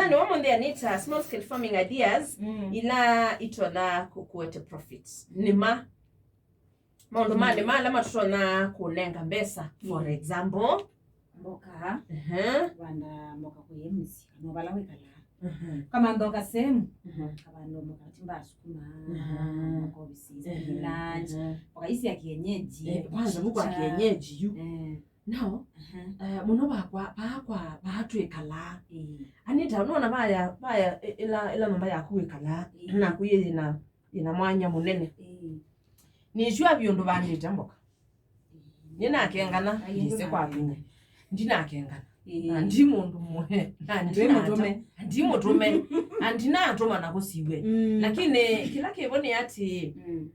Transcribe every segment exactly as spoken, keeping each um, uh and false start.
Nĩwe mũnthĩ Anita, small scale farming ideas, mm, ila itonya kũ-, kũete profit. Nĩma. Maũndũ ma, mm, nĩma ala matũtonya kũnenga mbesa, for, mm, example. Mboka. Ehe. Vanda mboka kwĩ mĩsyĩ, kana vala wĩkalaa. Mhm. Kamantha o kasemu. Mhm. Kavanda mboka, timba sukuma, mhm, mboka ovisi, mhm, spinach, mhm, mboka isi ya kienyeji, eh, kwanza mbuku wa kienyeji yu. Eh. Now, mhm, eh, mũno vakwa, vakwa, vaa twĩkalaa. Eh. Anita, nona vaya, vaya, ĩ-, ĩla, ĩla nyũmba yaku wĩkalaa, eh, naku yĩ yĩna, yĩna mwanya mũnene. Eh. Nĩsua vyũ ndũvandĩte mboka. Nĩnakengana, ai, yĩsĩ kwa vinya. Ndinakengana. Ĩĩ. Na ndi mũndũ mũhe. Na ndinata-, mũtũme. Ndi mũtũme. Na ndinatũma na kũsiw'e. Mm. Lakini kĩla kĩvo nĩ atĩ, mm,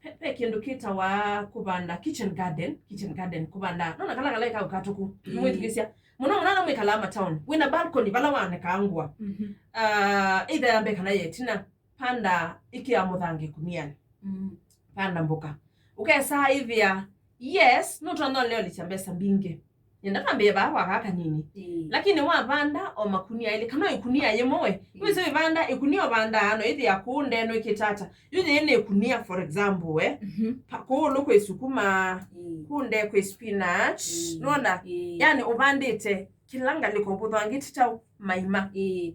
ve, ve kĩndũ kĩtawa kũvanda kitchen garden, kitchen garden kũvanda. Nona kala kala ĩkau katũku. Ĩĩ. Mwĩthukĩsya. Mũno mũno ala mwĩkalaa mataoni. Wĩna balcony vala wanekaa ngũa. Mhm. Ah, either yambe kana yetina. Panda, ĩkĩa mũthanga ĩkunianĩ. Mm. Panda mboka. Ũkesa ĩthĩa, yes, nũtonya ũleolĩsya mbesa mbingĩ. Nyenda twambĩe vaa kwa kaa kanini. Ĩĩ. Lakini wavanda o makunia elĩ, kana ĩkunia yĩmwe we. Ĩĩ. Wĩsĩ wĩvanda, ĩkunia ũvandaa, no ĩthĩa kũũ ndee nũĩkĩte ata. Yu yĩĩ nĩ ĩkunia, for example, we. Mhm. Pa-, kũũ ũlũ kwĩ sukuma, ĩĩ, kũũ ndee kwĩ spinach. Ĩĩ. Nona? Ĩĩ. Yani ũvandĩte kĩla ngalĩko ũvũthangĩte kyaũ maima. Ĩĩ.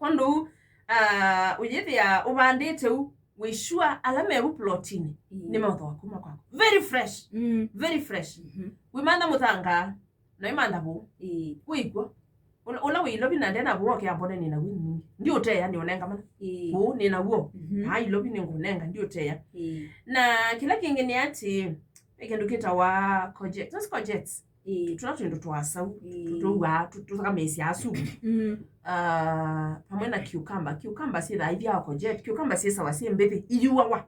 Kwondũ, ah, ũyĩthĩa ũvandĩte u, wĩ sure ala me vu plotinĩ, mm, nĩmeũthooa kuma kwaku. Very fresh. Mm. Very fresh. Mhm. Wĩmantha mũthanga, na wĩmantha vũũ. Ĩĩ. Wĩkw'o. Ũla, ũla wĩ Ilovi na ndena vũũ oke ambone nĩna wini mwingĩ. Ndiũteya, nĩũnenga mana. Ĩĩ. Vũũ nĩna w'o. Mhm. Aa Ilovi nĩngũnenga, ndiũteya. Ĩĩ. Na kĩla kĩngĩ nĩ atĩ, ve kĩndũ kĩtawa courgette. Those courgettes. Ĩĩ. Tũla twĩndũ twa sau, ĩĩ, tũtũwaa, tũ-, tũthakamisyaa supu. Mm. Ah, vamwe na cucumber. Cucumber syĩthaa ithyawa courgette. Cucumber syĩsawa syĩ mbĩthĩ, iyuawa.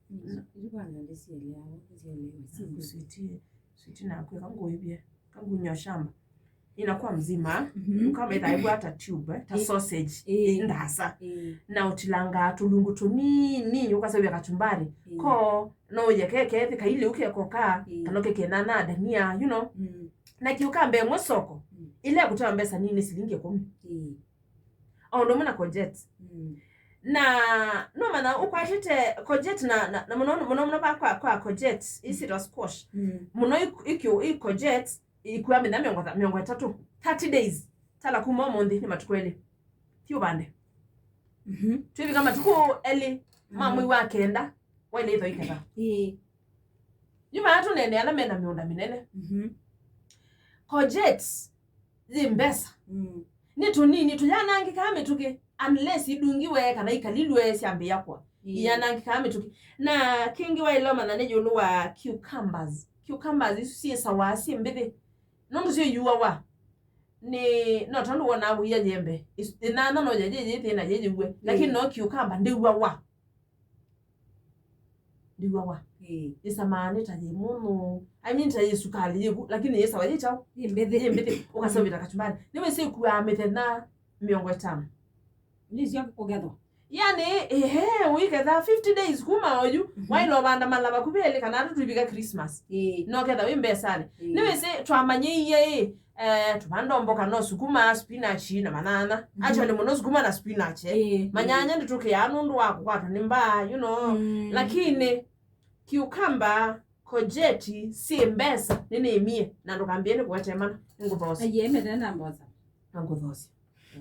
Mm. Isu kwanza ndisielewa, ndisielewa. Sweetie, sweetie naku, eka ngũĩvye, eka ngũnywa shamba. Inakuwa mzima, mhm, cucumber ĩthaa ĩvw'a ta tube, eh, ta, ĩĩ, sausage, ĩĩ, ĩĩ, ndasa. Ĩĩ. Na ũtilangaa tũlungu tũnini, ũkaseũvya kachumbari. Ĩĩ. Ko, no ũye keke, thĩ kailĩ ũkekoka, ĩĩ, kana ũkeke na, na dania, you know. Mm. Na cucumber ĩmwe soko, mm, ĩla ĩkũtewa mbesa nini, silingi ĩkũmi. Ĩĩ. O ũndũ ũmwe na courgette. Mm. Na, no mana ũkwatĩte courgette na, na, na mũno, mũno, mũno va kwa, kwa courgette, isi ta squash. Mm. Mũno iku-, iku-, i courgette, ikuwa mĩthenya mĩongo tha-, mĩongo ĩtatũ, thirty days. Tala kuma ũmũnthĩ nĩ matukũ elĩ. Ti ũvande. Mhm. Twĩvika matukũ elĩ ma, mhm, mwei wa kenda, waile ĩtho iketha. Ĩĩ. Yu maa tũnene ala mena mĩũnda mĩnene. Mhm. Courgette yĩ mbesa. Mm. Nĩ tũnini, tũyanangĩkaa mĩtũkĩ, unless idungiwe kana ikalilwe syambĩĩa kwa. Ĩĩ. Iyanangĩkaa mĩtũkĩ. Na kĩngĩ waĩle ũmanya nĩ ĩũlũ wa cucumbers. Cucumbers isu syĩsawa syĩ mbĩthĩ. Nũndũ syĩyuawa. Nĩ, no tondũ wonaa wĩia yembe. Is-, ĩnana no yayĩyĩthĩ na yĩyĩw'e. Lakini, ĩĩ, no cucumber ndĩw'awa. Ndĩw'awa. Ĩĩ. Ĩsamaa nĩ ta yĩ mũnũ. I mean, ta yĩ sukalĩ yĩvu, lakini yĩsawa yĩ kyaũ? Yĩ mbĩthĩ. Yĩ mbĩthĩ. Ũkaseũvya ta kachumbari. Nĩwĩsĩ ĩkuaa mĩthenya mĩongo ĩtano. Nĩsyo kũgethwa. Yani, ehe, ũiketha fifty days kuma oyu, mhm, waĩle ũvanda mala vakuvĩ elĩ kana atatũ ivika Christmas. Ĩĩ. No ketha wĩ mbesanĩ. Ĩĩ. Nĩwĩsĩ twamanyĩie ĩ, eh, tũvanda mboka no sukuma, spinach na manyanya. Mhm. Actually, mũno sukuma na spinach, eh. Ĩĩ. Manyanya nĩtũkĩaa nũndũ wa kũkwatwa nĩ mbaa, you know. Mm. Lakini, cucumber, courgette, syĩ mbesa, nĩnĩmie, na ndũkambie nĩkũete mana, nĩngũthoosya. Aiye, mĩthenya na mbosa. Na ngũthoosya.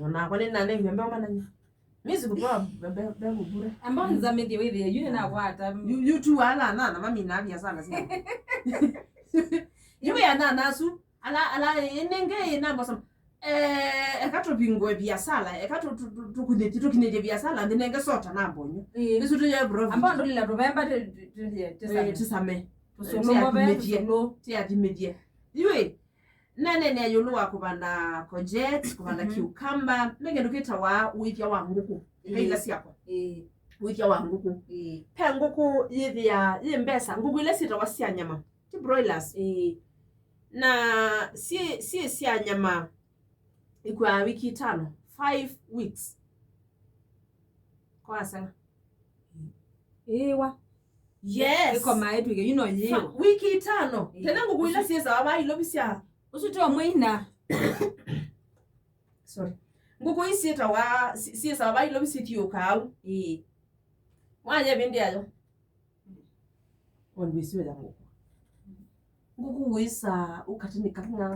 Onakwa nĩnanengiwe mbeo mananya. Mi sikupewa mbeo, mbeo bure. Ambao nzamithie wĩthĩe, yu nĩnakwata. Yu, yu tu wala na, na mami na biashara sina. Yu ya na nasu, ala, ala, nenge namba soma. Eh, eka tũvingũe biashara, eka tũ, tũ, tũ, tũkunĩthie, tũkinĩthie biashara, nthĩ nenge sota na mbonyo. Ĩĩ. Nĩsu tũye profit. Ambao ndũlila tũvemba tĩ, tĩ, tĩ, tĩ, eh, tĩsame. Tĩsame. Tũsũlũ, eh, mbobe, tĩathimĩthie, tũsũlũ. Tĩathimĩthie. Yu ĩ, nanenea ĩũlũ wa kũvanda courgette, kũvanda, mhm, cucumber, me kĩndũ kĩtawa ũĩthya wa ngũkũ. Ĩĩ. Kaila syakwa. Ĩĩ. Ũĩthya wa ngũkũ. Ĩĩ. Pe ngũkũ yĩthĩa yĩ mbesa, ngũkũ ila syĩtawa sya nyama. Ti broilers. Ĩĩ. Na syĩ, syĩ sya nyama ikuaa wiki itano, five weeks. Kwaseng'a. Ĩĩwa. Yes. Ĩkomaa ĩtw'ĩke, you know, yĩĩwa. Fa-, wiki itano. Ĩĩ. Tene ngũkũ ila syĩsawa vaa Ilovi sya. Ũsu teo mwĩina. Sorry. Ngũkũ ii syĩtawa, si-, syĩsawa vai Ilovi sithiũũkaa au. Ĩĩ. Mwanya ĩvĩndĩ yayo. Wandwĩsio ya ngũkũ. Ngũkũ wĩsa ũkatinĩka ng'a.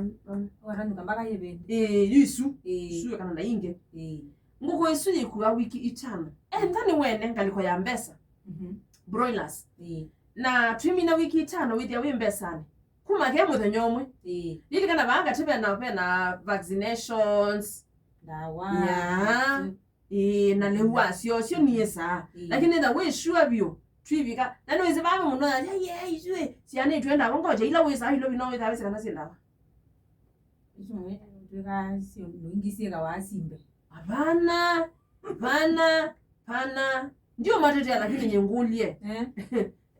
Watanĩka mpaka ĩvĩndĩ. Ĩĩ, yu isu. Ĩĩ. Isu kana na ingĩ. Ĩĩ. Ngũkũ isu yĩkua wiki itano. Entha nĩ wene ngalĩko ya mbesa. Mhm. Broilers. Ĩĩ. Na twĩmina wiki itano wĩthĩa wĩ mbesanĩ. Kuma ke mũthenya ũmwe. Ĩĩ. Lilikana vaa katĩ vena, vena vaccinations. Ndawa. Yeah. Ĩĩ, na lĩu wasyo ũsyo niĩsaa. Ĩĩ. Lakini etha wĩ sure vyũ, twivika. Na nĩwĩsĩ vaa mũno ya, ya, ya, ithyĩ, syana itwenda vo ngoja, ila wĩsaa Ilovi no wĩsaa wĩsĩ kana syĩ ndawa. Isu mwe, twĩka syo, no ingĩ syĩkawa simbe. Hapana, hapana, hapana. Ndio matetea, lakini nyengũlie. Eh?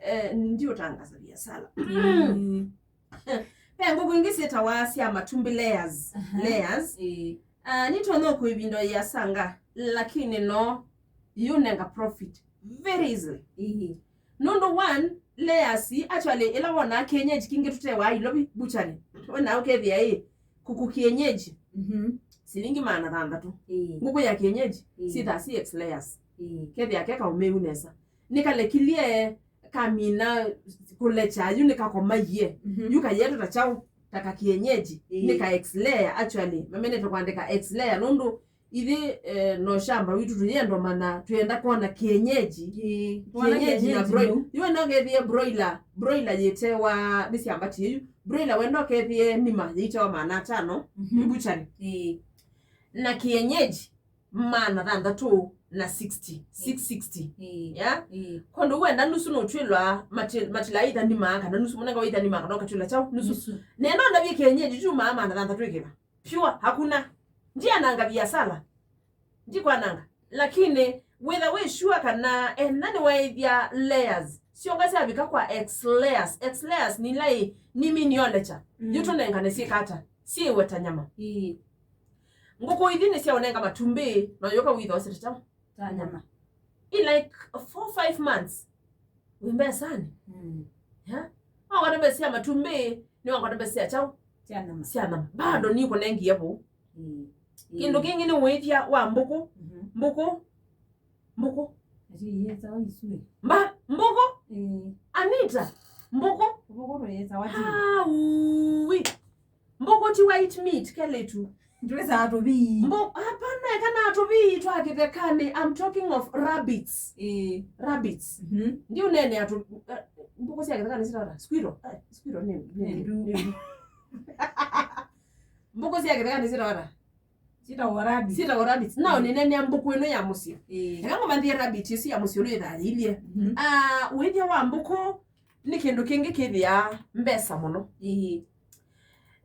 Eh, ndio tangaza biashara. Mm. Ve ngũkũ ingĩ syĩtawa sya matumbĩ layers. Aha. Layers. Ĩĩ. Ah, nĩtonya kũĩvinda yĩasanga, lakini no yĩũnenga profit very easily. Ĩĩ. Nũndũ one, layers, actually, ĩla wonaa kienyeji kingĩ tũtewaa Ilovi butchery. Wonaa ũkethĩa ĩ, kuku kienyeji. Mhm. Silingi maana thanthatũ. Ĩĩ. Ngũkũ ya kienyeji, ĩĩ, syĩthaa six layers. Ĩĩ. Kethĩa ke kaũmĩu nesa. Nĩkalekilye kamina kũlecha yu nĩkakomaie. Mhm. Yu kayetwa ta kyaũ, ta ka kienyeji. Ĩĩ. Nĩ ka X layer, actually. Mamenete kwandĩka X layer nũndũ ithyĩ, eh, no shamba witũ tũyenda mana, twenda kwona kienyeji. Ĩĩ. Twona kienyeji na kienyeji broiler. Yu wenda ũkethie broiler, broiler yĩtewa nĩ syambatie yu. Broiler wenda ũkethie nima yĩtewa maana atano, mhm, yu butchery. Ĩĩ. Na kienyeji, maana thanthatũ na sixty, six sixty. Ĩĩ. Yeah? Ĩĩ. Kwondũ wenda nusu nũtwĩlwa mati-, matila either nima kana nusu, mũnenga wa either nima kana ũkatwĩla kyaũ, nusu. Nusu. Neno ndavye kienyeji kyumaa maana thanthatũ ĩkĩva. Pure, hakuna. Ndiananga biashara. Ndikwananga. Lakini, wĩtha wĩ sure kana ena nĩwaĩthya layers. Syonga syavika kwa X layers. X layers nĩ ila ĩ, nĩ miniature. Mm. Yu tũnengane syĩkata. Syĩwe ta nyama. Ĩĩ. Ngũkũ ithi nĩsyaũnenga matumbĩ, na ũyũka wĩtha ũsete ta, ta nyama. In like four, five months, wĩ mbesanĩ. Mm. Yeah? Wakwata mbesa sya matumbĩ, nĩwakwata mbesa sya kyaũ? Sya nyama. Sya nyama. Bado nĩkũnengie vau. Mm. Kĩndũ kĩngĩ nĩ ũĩthya wa mbũkũ. Mhm. Mbũkũ. Mbũkũ. Acio iyesawa isue. Mba, mbũkũ? Ĩĩ. Anita, mbũkũ? Mbũkũ tũyesawa ti. Ah, ui. Mbũkũ ti white meat, kelĩtu. Ndwĩsaa tũvii. Mbu-, hapana, eka na tũvii twa kĩthekanĩ. I'm talking of rabbits. Ĩĩ. Rabbits. Mhm. Ndiũneenea tũ-, eh, mbũkũ sya kĩthekanĩ sitawa ata? Squirrel. Eh, squirrel nĩ, nĩ, nĩ ndu. Nĩ ndu. Mbũkũ sya kĩthekanĩ sitawa ata? Sitawa rabbit. Sitawa rabbits. Nao, mm, nĩneenea mbũkũ ĩno ya mũsyĩ. Ĩĩ. Eka ngũmanthie rabbit ĩsu ya mũsyĩ ũlũ ĩthayĩlye. Mhm. Ah, ũĩthya wa mbũkũ nĩ kĩndũ kĩngĩ kĩthĩaa mbesa mũno. Ĩĩ.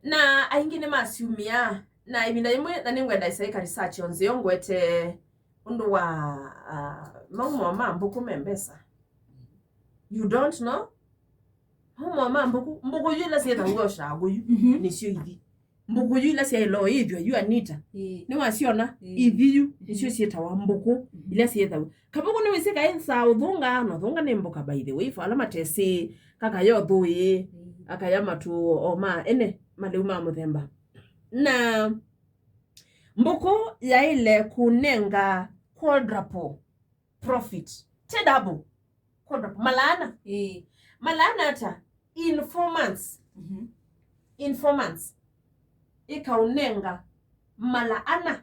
Na aingĩ nĩmasyumĩaa, na ĩvinda yĩmwe, na nĩngwenda ĩsaĩka research o nzeo ngwete ũndũ wa, ah, maumo ma mbũkũ me mbesa. You don't know? Maumo ma mbũkũ, mbũkũ yu ila syĩthaw'a ũshangũ yu, mhm, nĩsyo ithi. Mbũkũ yu ila syaĩlwe ĩthw'a yu, Anita. Ĩĩ. Nĩwasyona? Ĩĩ. Ithi yu, ĩĩ, nĩsyo syĩtawa mbũkũ, mhm, ila syĩthaw'a. Kavũkũ nĩwĩsĩ kaĩnsaa ũthũnga, na ũthũnga nĩ mboka, by the way, for ala matesĩ, kakaya ũthũĩ, ĩĩ, akaya matũ o ma ene, malĩu ma mũthemba. Na mbũkũ yaĩle kũnenga quadruple profit. Ti double. Quadruple. Mala ana. Ĩĩ. Mala ana ata? In four months. Mhm. In four months. Ĩkaũnenga mala ana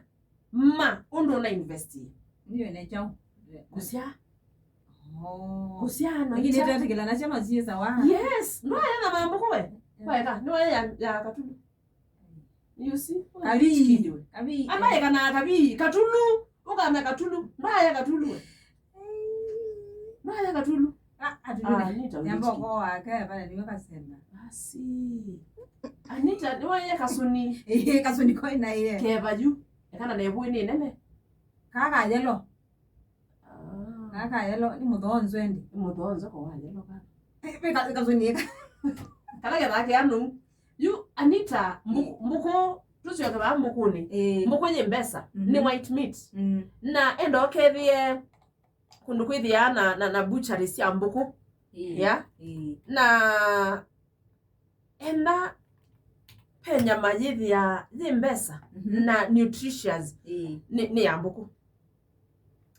ma ũndũ ũna investie. Ndio ene chao. Kũsyaa. Oh. Kũsyaa na lakini cha- tetĩkĩla na chama sie sawa. Yes. No aya na mambũkũ we. Yeah. Weka. No aya ya katulu. You see? Kabii. Kabii. Ambaye kana kabii. Katulu. Ukana katulu. Mbaya katulu we. Mbaya katulu. Ah, atulule. Ah, Anita, nyamba ũkoo wake pale niwe kasema. Basi. Anita, niwe ye kasuni. Eh, kasuni koi na ye. Keva yu. Ekana na ebu ni nene. Kaka yelo. Ah. Kaka yelo, ni mũthonzo endi. Ni mũthonzo ko wa yelo kana. Eh, pe ka-, kasuni eka. Kala kethaa ke anu. Yu, Anita, mbu-, eh, mbũkũ, tũsyoke vaa mbũkũnĩ. Eh. Mbũkũ yĩ mbesa, mhm, nĩ white meat. Mm. Na enda ũkethĩe kũndũ kwĩthĩaa na, na, na butchery sya mbũkũ. Eh. Yeah? Eh. Na enda Ve nyama yĩthĩaa yĩ mbesa, mhm, na nutritious, ĩĩ, nĩ, nĩ ya mbũkũ.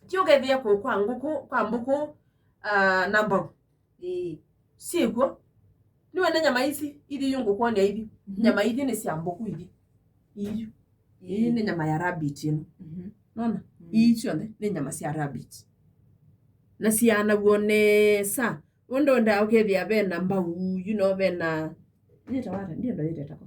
Ti ũkethĩa kũũ kwa ngũkũ, kwa mbũkũ, ah, na mbau. Ĩĩ. Syĩkw'o. Nĩwene nyama ici ithi yu ngũkwonea ithi. Mhm. Nyama ithi nĩ sya mbũkũ ithi. Iyu. Ĩĩ. Ĩĩ nĩ nyama ya rabbit ĩno. Mhm. Nona? Mm. Ii syonthe nĩ nyama sya rabbit. Na sianaw'o nesa. Ũndũ ndaa ũkethĩa ve na mbau, you know, ve na, yĩtawa ata? Ndienda yĩteta ko.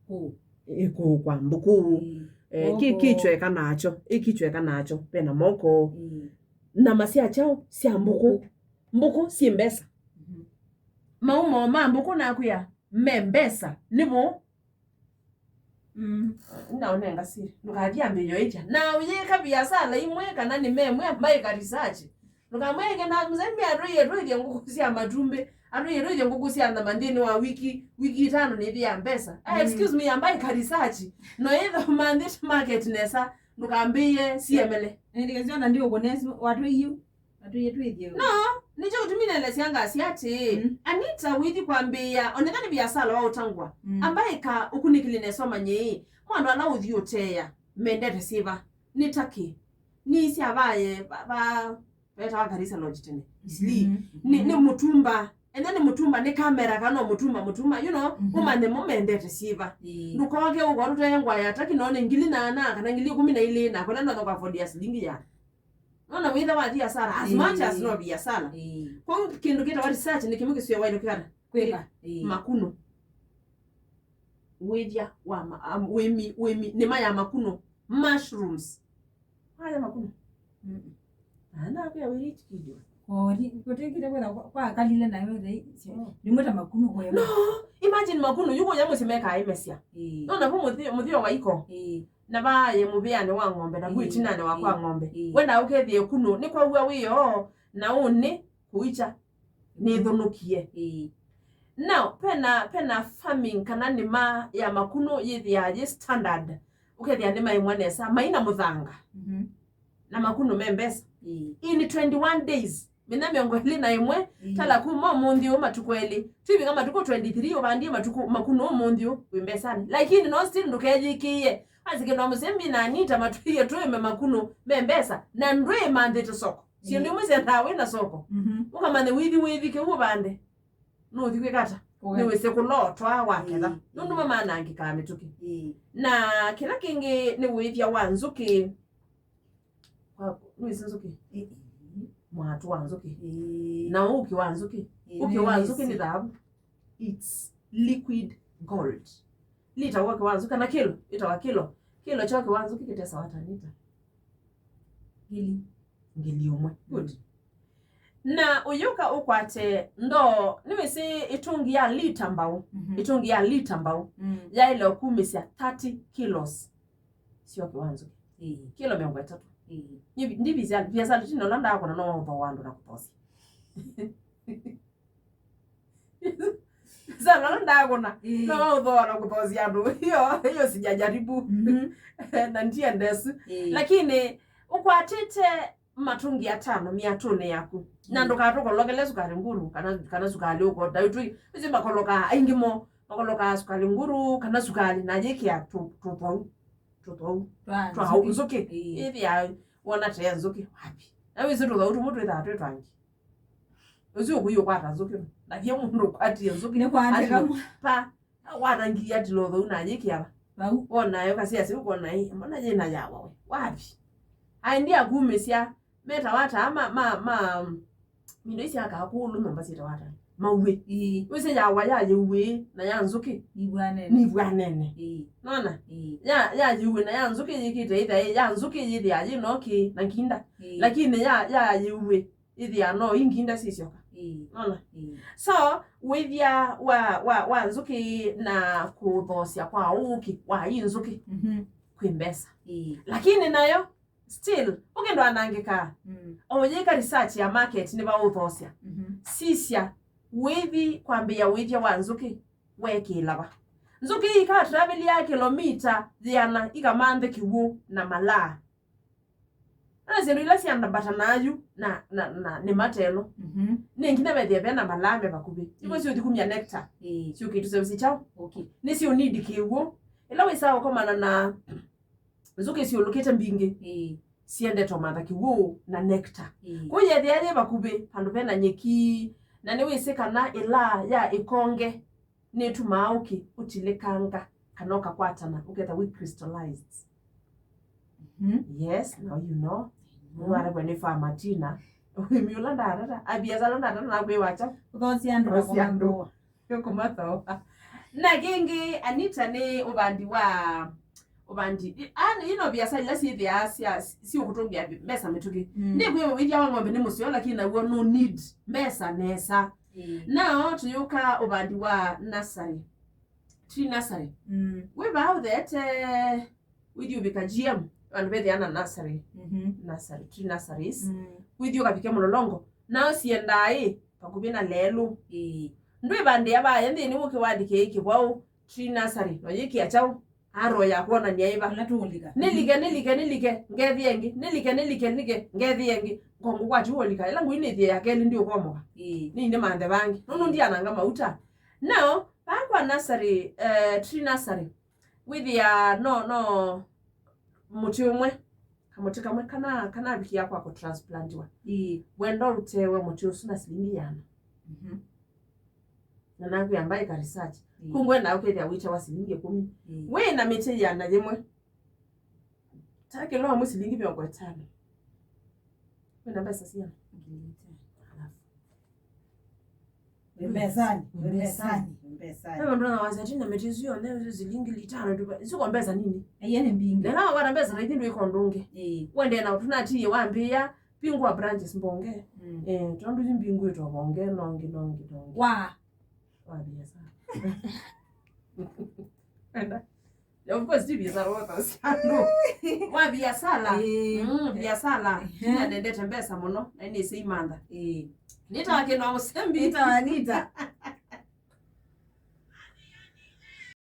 Kũũ. Ĩ, kũũ kwa mbũkũ. Ĩĩ. Eh, ki-, moko. Kichwa ĩka nakyo, ĩ kichwa ĩka nakyo, ve na moko. Ĩĩ. Nyama sya kyaũ? Sya mbũkũ. Mbũkũ. Mbũkũ syĩ mbesa. Mhm. Maumo ma mbũkũ nakwĩa me mbesa, nĩvo. Mm. Ndaũnenga siri. Ndũkathi ambĩĩe ũĩkya. Na ũyĩka viasala imwe kana nĩ memwe, maĩka research. Ndũkamwĩke na mũsemi atũie tũithye ngũkũ sya matumbĩ, atũie tũithye ngũkũ sya nyama nthĩnĩ wa wiki, wiki itano nĩthi ya mbesa. Ah, mm, excuse me, ambaĩka research. No ĩtha manthĩte market nesa, ndũkambĩĩe siemele. Nĩndĩkĩsyona ndiũkũnesi watũiu. Atũie twĩthye. No, nĩkyo kĩtumi nelesya ngasi atĩĩ, mm, Anita, wĩthi kwambĩĩa, oneka nĩ viasala wa ũtangwa. Mm. Ambaĩka ũkunĩkĩlye nesa ũmanye ĩ, mwa andũ ala ũthi ũteea, mendete syĩva? Nĩ takĩ? Nĩ syavaye, va, va, vetawa Karisa Lodge tene. Isli. Mhm. Nĩ, nĩ mũtumba. Enda nĩ mũtumba, nĩ kamera kana no mũtumba, mũtumba, you know, mhm, ũmanye mo mendete syĩva. Ĩĩ. Ndũkoke ũkwa tũteye ngwa ya taki, no nĩ ngili na ana, kana ngili ikũmi na ilĩ, na kũla ndona kwa afford ya silingi ya. Nona wĩtha wa biasara, as, ĩĩ, much as no biasara. Ĩĩ. Kwa hiyo kĩndũ kĩtawa research nĩ kĩmwe kĩsio waile kĩkana. Kwĩka. Ĩĩ. Makuno. Wĩthya wa ma-, am-, wĩmi, wĩmi, nĩma ya makuno. Mushrooms. Waya makuno. Mm. Ana pia wĩrĩ kidio. Kori, kũtekire kwĩtha kwa, kwa kalile na yo thei. Oh. Nĩmwe ta makuno kwa. No, imagine makuno, yuko ya mũsyĩ mekaa ĩmesya. Ĩĩ. Nona vo mũthi-, mũthio wa iko. Ĩĩ. Na vaye mũvĩanĩ wa ng'ombe, na, ĩĩ, kwĩ ĩtinanĩ wa kwa, ĩĩ, ng'ombe. Ĩĩ. Wenda ũkethie kuno, nĩ kwa wia wĩoo, na ũnĩ kũicha, nĩthũnũkie. Ĩĩ. Now, pena, pena farming kana nĩma ya makuno yĩthĩaa yĩ standard. Ũkethĩa nĩma ĩmwe nesa, maina mũthanga. Mhm. Na makuno me mbesa. Ĩĩ. In twenty-one days, mĩthenya mĩongo ĩlĩ na ĩmwe, ĩĩ, tala kuma ũmũnthĩ ũũ matukũ elĩ. Twĩvika matukũ twenty-three, ũvandie matukũ, makuno ũmũnthĩ ũũ, wĩ mbesanĩ. Lakini no still ndũkeyĩkĩĩe. Asikĩndwa mũsembi na Anita matwĩie tũĩme makuno me mbesa, na ndwĩmanthĩte soko. Syĩndũ, ĩĩ, imwe syendaa wĩ na soko. Mhm. Ũkamanya wĩthi wĩvike ũvande. Nũthi kwĩka ata? Kũgetha. Nĩwĩsĩ kũla ũtwaa waketha. Ĩĩ. Nũndũ mamanangĩkaa mĩtũkĩ. Ĩĩ. Na kĩla kĩngĩ nĩ wĩthya wa nzũkĩ. Kwa, nĩwĩsĩ nzũkĩ? Ĩĩ. Mwatũ wa nzũkĩ. Ĩĩ. Na ũkĩ wa nzũkĩ. Ĩĩ, ũkĩ wa nzũkĩ nĩ, nĩwĩsĩ, thavu. It's liquid gold. Lita wa ũkĩ wa nzũkĩ kana kĩlo, ĩtawa kĩlo. Kĩlo kya ũkĩ wa nzũkĩ kĩtesawa ta lita ngili. Ngili ũmwe. Good. Mm. Na ũyũka ũkwate ndoo, nĩwĩsĩ ĩtũngi ya lita mbau, mhm, ĩtũngi ya lita mbau, mm, yaĩle kumĩsya thirty kilos sya ũkĩ wa nzũkĩ. Ĩĩ. Kilo mĩongo ĩtatũ. Ĩĩ. Nĩ vi-, ndi visa, visa tino la ndakona no ũthoo wa andũ na kũthosya. Sana ndakona. Ĩĩ. No ũthoo na kũthosya andũ. Hiyo, hiyo sijajaribu. Mhm. Na ndiendesu. Ĩĩ. Lakini ũkwatĩte matungi atano miatũnĩ yaku. Na, mm, ndũkatũkolokele sukali nguru, kana, kana sukali ũkota. Itũ, ici makolokaa aingĩ mo, makolokaa sukali nguru, kana sukali na yĩkĩa tũ-, tũthwau. Tũthwau. Twa, twa nzũkĩ. Nzũkĩ. Ĩĩ. Ĩthĩa wona tee nzũkĩ, wapi? Na wĩsĩ tũthwau tũmwe twĩthaa twĩ twangi. Ũsu ũkũi ũkwata nzũkĩ. Na kĩe mũndũ ũkwatie nzũkĩ. Nĩ kwandĩka atĩ mwa- pa, watangia ati lothou na yĩkĩa va. Vau. Wona yo kasi asi ũkona ĩ, mbona yĩna yawa we? Wapi? Aendi akumĩsya, metawa ata ma, ma, ma, indo isi akaa kũũ nyũmba syĩtawa ata? Mauĩ. Ĩĩ. Wĩsĩ yawa ya yĩuĩ na ya nzũkĩ. Nivwanene. Nivwanene. Ĩĩ. Nona? Ĩĩ. Ya, ya yĩuĩ na ya nzũkĩ yĩkĩte ĩthaĩ, ya nzũkĩ yĩthĩa yĩ noki na nginda. Ĩĩ. Lakini ya, ya yĩuĩ ĩthĩa no inginda sisyoka. Ĩĩ. Nona? Ĩĩ. So, wĩthya wa, wa, wa nzũkĩ na kũthosya kwa ũkĩ wa ii nzũkĩ, mhm, kwĩ mbesa. Ĩĩ. Lakini nayo, still, ũkĩ ndwanangĩkaa. Mm. O yĩka research ya market nĩ vaũthosya. Mhm. Sisya, wĩthi kwambĩĩa wĩthya wa nzũkĩ, weekĩĩla va? Nzũkĩ ikatravelia kilomita yĩana ikamanthe kĩw'ũ na malaa. Na syĩndũ ila syambatanaa yu na, na, na nĩ matelo. Mhm. Nĩ nginya vethĩe vena malaa me vakuvĩ. Ivo, mm, syũthi kumya nectar. Ĩĩ. Syũkĩtusevesya kyaũ? Okay. Nĩsyo need kĩw'ũ. Ĩla wĩsaa ũkomana na nzũkĩ syũlũkĩte mbingĩ, ĩĩ, syendete ũmatha kĩw'ũ na nectar. Ĩĩ. Kwoou yethĩa yĩ vakuvĩ vandũ vena nyeki, na nĩwĩsĩ kana ĩlaa ya ĩkonge nĩtumaa ũkĩ ũtilĩkanga kana ũkakwatana, ũketha wĩ crystallized. Mhm. Yes, now you know. Mhm. Nĩwarevwa nĩ Famatina. Ũĩmi ũla ndatata, aviasala ndatata nakwĩwa kyaũ? Ũthosia andũ na kũmathũa. Kũmathũa. Na kĩngĩ, Anita, nĩ ũvandi wa, ũvandi, i-, a, ino viasala ila syĩthĩaa sya, siũkũtũngĩa mbesa mĩtũkĩ. Mm. Nĩkwĩw'a ũĩthya wa ng'ombe nĩ mũseo, lakini naw'o no need mbesa nesa. Ĩĩ. Nao tũyũka ũvandi wa nursery. Tree nursery. Mm. Wĩ vaa ũtheete, wĩthi ũvika G M, vandũ vethĩaa na nursery. Mhm. Nursery, tree nurseries. Mm. Wĩthi ũkavike mũlolongo. Nao siendaa ĩ vakuvĩ na lelũ. Ĩĩ. Ndwĩvandĩa vaya nthĩnĩ wũke walike ĩ kĩvwaũ, tree nursery. No yĩkĩa kyaũ? Aro ya kwonania ĩva. Ũla tũũlika. Nĩlike, nĩlike, nĩlike, ngethĩe ĩngĩ. Nĩlike, nĩlike, nĩlike, ngethĩe ĩngĩ. Ngongũkwati ũlika. Ĩla ngui nĩthĩe ya kelĩ ndiũkomoka. Ĩĩ. Nĩine manthe vangĩ. Nũndũ ndiananga mauta. Nao, vaa kwa nursery, eh, tree nursery, wĩthĩa no, no mũtĩ ũmwe, kamũtĩ kamwe kana, kana avikia kwa kũtransplantiwa. Ĩĩ. Wenda ũtewe mũtĩ ũsu na silingi yana. Mhm. Na nakwĩa mbaĩka research. Ĩĩ. Kũu ngwenda ũkethĩa wĩkyawa silingi ĩkũmi. Ĩĩ. Wĩ na mĩtĩ ĩana yĩmwe. Ta kĩla ũmwe silingi mĩongo ĩtano. Wĩ na mbesa siana? Ngili ĩtano. Alafu. Wĩ mbesani, wĩ mbesani, wĩ mbesani. Ve vandũ na wasa tina mĩtĩ ĩsu yonthe silingi ngili ĩtano tu. Isu kwa mbesa nini? Ĩĩ, nĩ mbingĩ. Na nawa wana mbesa raithi ndwĩka ũndũ ũngĩ. Ĩĩ. Wende na ũtũnatie wambĩĩa, pingwa branches mbonge. Mm. Eh, tondũ yu mbingwĩtwe bonge, nongi, nongi, nongi. Wa. Wa biasala. Wenda. Of course, ti biasala, wa biasala. No. Wa biasala. Eh. Mm, biasala. Eh. Tina nendete mbesa mũno, na nĩ seimantha. Eh. Nĩtawa kĩno mũsembi. Nĩtawa Anita.